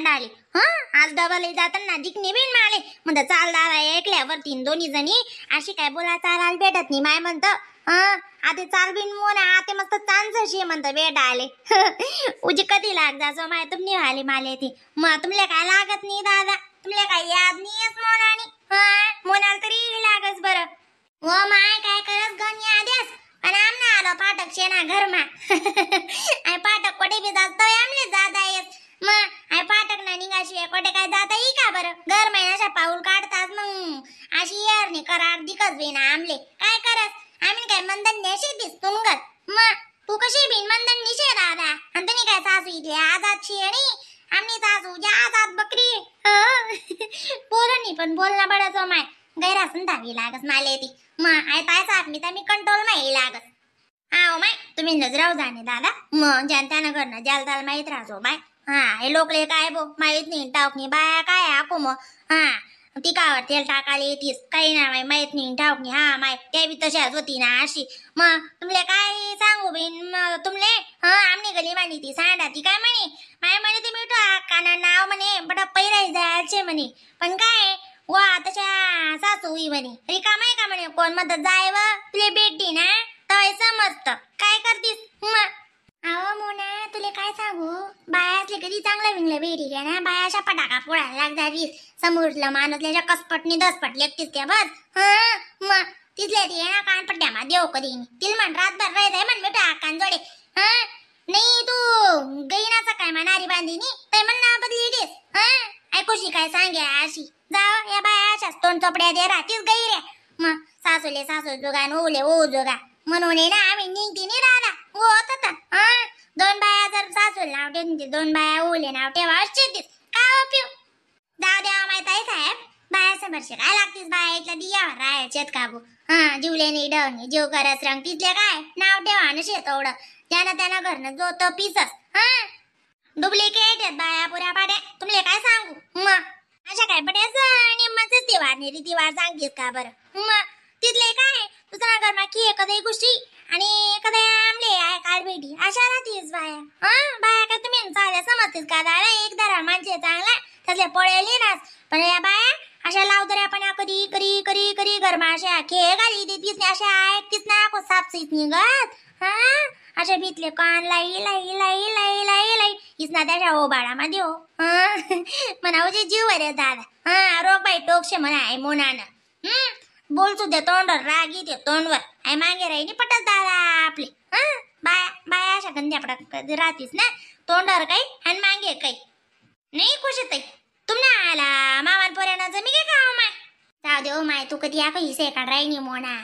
सांडाले. हा आज डबल जाताना दिकनी बिन माले म्हणतं चाल दादा एकल्यावर तीन दोन्ही जणी अशी काय बोला चालायला भेटत नाही माय म्हणतं. हा आते चाल बिन मोना आते मस्त चांस शे म्हणतं भेट आले. उजी कधी लाग जासो माय तुम्ही आले माले ती मग तुमले काय लागत नाही दादा, तुमले काय याद नाही मोनानी. हा मोनाला तरी लागस बरं. व माय काय करस गण याद्यास पण आमना आलो फाटक शेना घरमा. I फाटक कोठे बी जातो आमले जाता येत मग I फाटक ना निघाशिवाय कोठे काय जाता येई का बरं? घर महिन्याच्या पाऊल काढतात मग अशी यारनी करार दिकस बी ना आमले काय करस. आम्ही काय मंदन नेशे दिसतून गर मग तू कशी बिन मंदन निशे दादा. आणि तुम्ही काय सासू इथले आजाद शेणी आम्ही सासू ज्या आजाद बकरी. बोलणी पण बोलणं पडतो माय गैरासून धावी लागस माले ती मग I ताय साप मी तर मी कंट्रोल माही लागस. आहो my तुम्ही नजराव जाणे दादा मग ज्यान त्यानं घरनं ज्याला त्याला माहीत राहतो बाय. हा हे लोकले काय बो माहीत नाही ठाऊक नाही बाया काय आको मग. हा ती कावर तेल टाकायला येतीस काही ना माय माहीत नाही ठाऊक नाही. हा माय ते बी तशाच होती ना अशी मग तुमले काय सांगू बिन तुमले. हा आमनी गली म्हणे ती सांडा ती काय म्हणे माय म्हणे ती मिठू काना नाव म्हणे बडा पैराई जायचे म्हणे पण काय वा तशा सासू हुई म्हणे रिकाम आहे का म्हणे कोण म्हणत जाय व तुले भेटली ना तय समजत काय करतीस मग. अहो मोना तुले काय सांगू बाया असले कधी चांगलं विंगलं भेटी घ्या ना बाया अशा पटाका फोडायला लागतात समोरला माणूसल्याच्या कसपटनी दसपट लेकतीस त्या बस. हा मग तिथल्या ती ना कानपट्ट्या मा देव कधी तिला म्हण रातभर राहत आहे म्हण बेटा कान जोडे. हा नाही तू गईनाचा काय म्हणारी बांधिनी ते म्हण ना बदली देस. हा ऐकूशी काय सांगे अशी जाव या बाया अशाच तोंड चोपड्या दे राहतीस गई रे मग सासूले सासू जोगा न ओले ओ जोगा म्हणून ना आम्ही निघती नाही दादा होत होता. हा दोन बाया जर सासूला नाव ठेवून दोन बाया ओले नाव ठेवा अशीच काय उपयोग. जाऊ द्या माहित आहे साहेब बाया समोरचे काय लागतीस बाया इथल्या दियावर राहायचेत काबू. हा जीवले नाही डवणे जीव करस रंग तिथले काय नाव ठेवा नशे तेवढं त्यानं त्यानं घरनं जोत पिसस. हा डुप्लिकेट आहेत बाया पुऱ्या पाड्या तुमले काय सांगू मग अशा काय पड्याच निम्मच तिवार नाही रीतिवार सांगतीस का बरं मग तिथले काय दुसरा घरमा की एखादी गोष्टी आणि एखाद्या आमले आहे काल भेटी अशा राहतीस बाया. हा बाया काय तुम्ही चाल्या समजतीस का दादा एक दारा माणसे चांगला त्यातले पळेली नाच पण या बाया अशा लावदऱ्या पण कधी करी करी करी घरमा अशा खेळ घाली देतीस नाही अशा ऐकतीस ना को सापसीत निघत. हा अशा भीतले कान लाई लाई लाई लाई लाई लाई इस ना त्याच्या ओबाळामध्ये हो. हा म्हणावं जीव अरे दादा. हा रोग बाई टोकशे म्हणा आहे मोनानं. बोल सुद्धा तोंडवर राग येते तोंडवर आई मागे राहिली पटत दादा आपले. हा बाया बाया अशा गंध्या पटक राहतीस ना तोंडावर काही आणि मागे काही नाही. खुश येत तुम्हाला आला मामान पोऱ्यानं जमी काय का माय जाऊ दे ओ my तू कधी या काही सेकाड राहिनी मोना.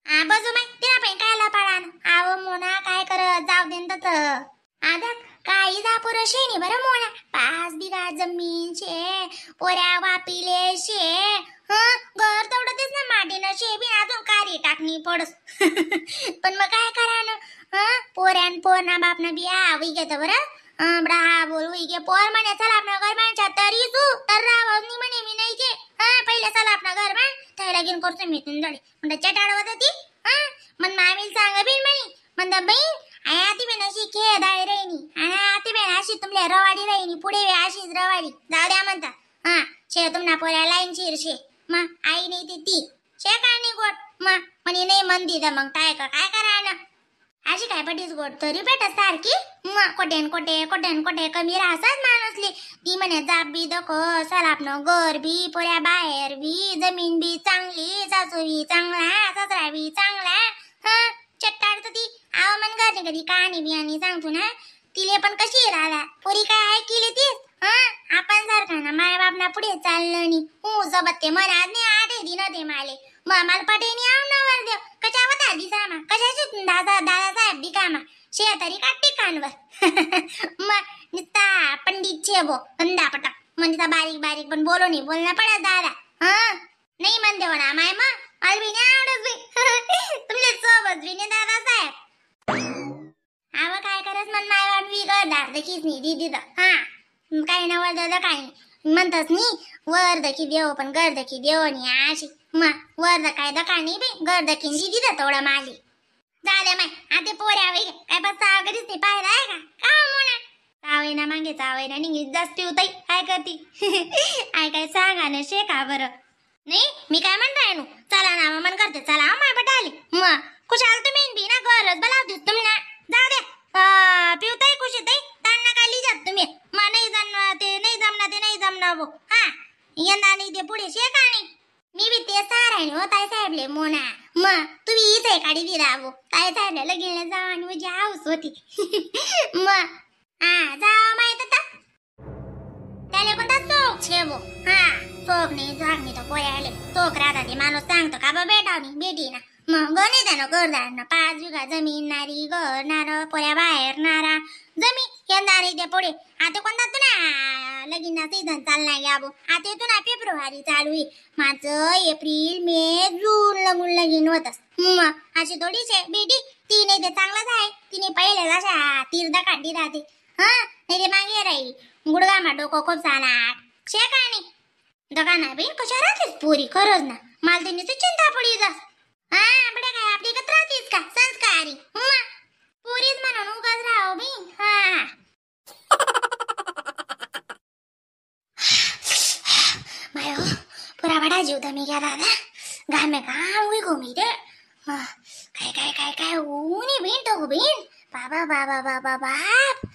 हा बजू माय तिला पण काय लपाडान आव मोना काय करत जाऊ दे तत आता काही जा पुरं शेनी बरं मोना 5 बिघा जमीन शे पोऱ्या वापिले शे. हं घर तेवढं तेच ना माटीनं शे बी अजून कारी टाकणी पडस. पण मग काय करा ना. हं पोऱ्यान पोरणा बापना बिया उई घेत बरं बडा हा बोल उई गे पोर म्हणे चला आपलं घर बांधच्या तरी तू तर रावणी म्हणे मी नाही गे. हा पहिले चला आपलं घर बांध त्याला लगीन करतो मी तुमजडे म्हणता चटाडवत होती. हा मग मामीला सांग बिन म्हणे म्हणता बहीण I आती बेन अशी खेळदाळी राहिनी आणि आती बेन अशी तुमल्या रवाडी राहिनी पुढे अशीच रवाडी जाऊ द्या म्हणता. हा शे तुमना पोऱ्या लाईन शिर शे मग आई नाही ती ती शे काय नाही गोड मग म्हणे नाही म्हणती तर मग काय का काय करा ना अशी काय पटीच गोड तरी भेटत सारखी मग कोठेन कोठे कोठेन कोठे कमी राहसाच माणूसली ती म्हणे जाप बी दखो सलापनं घर बी पोऱ्या बाहेर बी जमीन बी चांगली सासू बी चांगला सासरा बी चांगला. हा चट्टाडत ती आव मन घरने कधी कहाणी बिहाणी सांगतो ना तिले पण कशी राहिला पोरी काय ऐकिले तीस. हा आपण सारखा ना माय बापना पुढे चाललं नी हो जबत ते मन आज नाही आठे दिन ते माले मग मला पटे नाही आव नवर देव कशा होता दिसामा कशाची दादा दादासाहेब दिकामा शे तरी काटी कानवर. मग निस्ता पंडित छे बो गंदा पटक म्हणजे बारीक बारीक पण बोलो नाही बोलणं पडत दादा. हा नाही म्हणते म्हणा माय मग मला बी नाही आवडत बी. तुमच्या सोबत बी नाही दादासाहेब. आव काय करत मन माय बाप बी गरदार दखीच नाही दिदी तर. हा काही ना वर दादा काही म्हणतस नी वर दखी देव पण घर दखी देव नी अशी मग वर काय दखा नाही बी घर दखी दिदी तर थोडं माली झाले माय आता पोऱ्या वै काय बसता कधीच नाही पाहिलं आहे का का मोना चावय ना मागे चावय ना निघित जास्त पिवताई काय करती. I काय सांगा ना शे का बरं नाही. मी काय म्हणताय नु चला ना मन करते चला माय बटाली मग खुशाल तुम्ही बी ना गरज बलावतीस तुम्ही ना जाऊ दे पिवताई खुशी ताई त्यांना काय लिजात तुम्ही मा नाही जमणार ते नाही जमणार ते नाही जमणार बो. हा यंदा नाही ते पुढे शे का नाही. मी बी ते सारायण हो ताई साहेबले मोना मग तुम्ही इथे काढी दिला बो ताई साहेबले लगीन जावा आणि उजी हाऊस होती. मग हा जावा माहित आता त्याले कोणता चोक छे बो. हा चोक नाही झाक नाही तर पोयाले चोक राहता ते माणूस सांगतो का बा बेटावनी बेटी ना मग गणे त्यानं घरदार ना 5 बिघा जमीन नारी घर नार पोऱ्या बाहेर नारा जमीन यंदा नाही ते पुढे. आता कोणता तुला लगीन सीझन चालणार या बो. आता तुला फेब्रुवारी चालू आहे मार्च एप्रिल मे जून लगून लगीन होतस. मग अशी थोडीच आहे बेटी ती नाही ते चांगलंच आहे तिने पहिले अशा तीर्थ काढली राहते. हा नाही ते मागे राही गुडगामा डोकं खूप चालणार शे का नाही दगा ना बहीण कशा राहतेस पोरी खरंच ना मला त्यांनी चिंता पडी जास. हा आपल्या काय आपली एकत्र राहतेस का संस्कारी पोरीच म्हणून उगाच राहो बहीण. हा मायो पुरा बडा जीव दमी घ्या दादा घामे घाम उई गोमी रे काय काय काय काय ऊन आहे बहीण तो बहीण बाबा बाबा बाबा बाप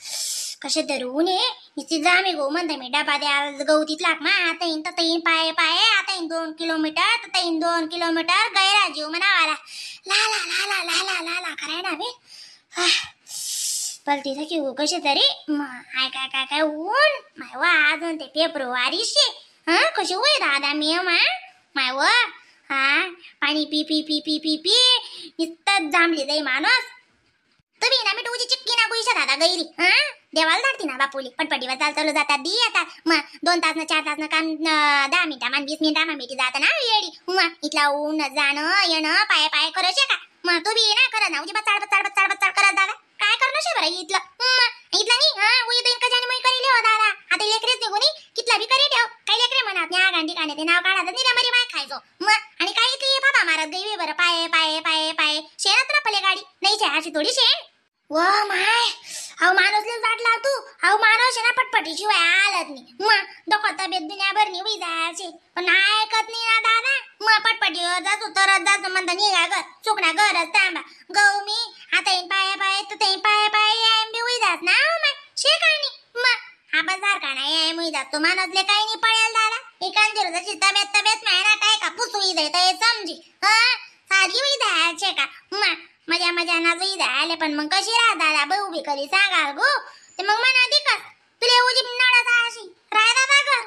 कसे तर ऊन आहे नुसती जामे गो म्हणते मी डबा द्या गहू तिथला मा आता येईन तर येईन पाय पाय आता येईन 2 किलोमीटर तर येईन 2 किलोमीटर गैरा जीव म्हणावाला ला ला ला ला ला ला ला ला कराय ना बे पलती थकी गो कसे तरी मग I काय काय काय ऊन माय वा अजून ते फेब्रुवारी शे. हा कशी होय दादा मी मा माय व हा पाणी P P P P P P नुसतं जांभली जाई माणूस. तुम्ही ना मी तुझी चिक्की ना गुईशा दादा गैरी. हा देवाला धाडती ना बापुली पटपटीवर चाल चालू जातात दी आता मग 2 तास न 4 तास न काम 10 मिनिटा मान 20 मिनिटा मा मिठी जात ना येडी मग इथला ऊन जाणं येणं पाय पाय करत का मग तू बी ना करत ना उजी बचाड बचाड बचाड बचाड करत दादा काय करणं शे बरं इथलं मग इथलं नाही. हा उई तर इनका जाने मग करी लिहो दादा आता लेकरेच निघू नी कितला बी करी ठेव काही लेकरे म्हणत नाही आगांडी काने ते नाव काढत नाही मरी माय खायचो मग आणि काय इथे बाबा मारत गई बरं पाय पाय पाय पाय शेणात ना पले गाडी नाही शे अशी थोडी शे व माय अहो माणूस लय जाटला तू अहो माणूस आहे ना पटपटी शिवाय आलत नाही मग डोकं तब्येत दुनियाभर नाही उई जायची पण ऐकत नाही ना दादा मग पटपटीवर जातो तरच जातो म्हणता निघा घर चुकणा घरच थांबा गहू मी आता येईन पाय पाय तर ते पाय पाय एम बी उई जात ना माय शे काय नाही मग आपण सारखा नाही एम उई जात तो माणूसले काही नाही पळेल दादा एकांदी जशी तब्येत तब्येत माय ना काय का पुसू जाय तर समजी हा सारी उई जायचे का मग मजा मजा ना जुई झाले पण मग कशी राह दादा बाई उभी करी सांगाल गो ते मग म्हणा दिकस तुला उजी नळाचा अशी राय दादा घर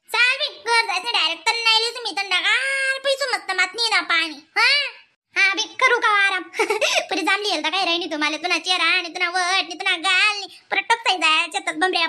चाल बी घर जायचं डायरेक्ट तर नाही लिहिस मी थंडगार पैसू मस्त मात नाही ना पाणी. हा हा बी करू का आराम. पुरी जांभली येईल तर काय राहिनी तुम्हाला तुना चेहरा आणि तुना वट आणि तुना गाल परत टपसाई जायच्या बंबऱ्या.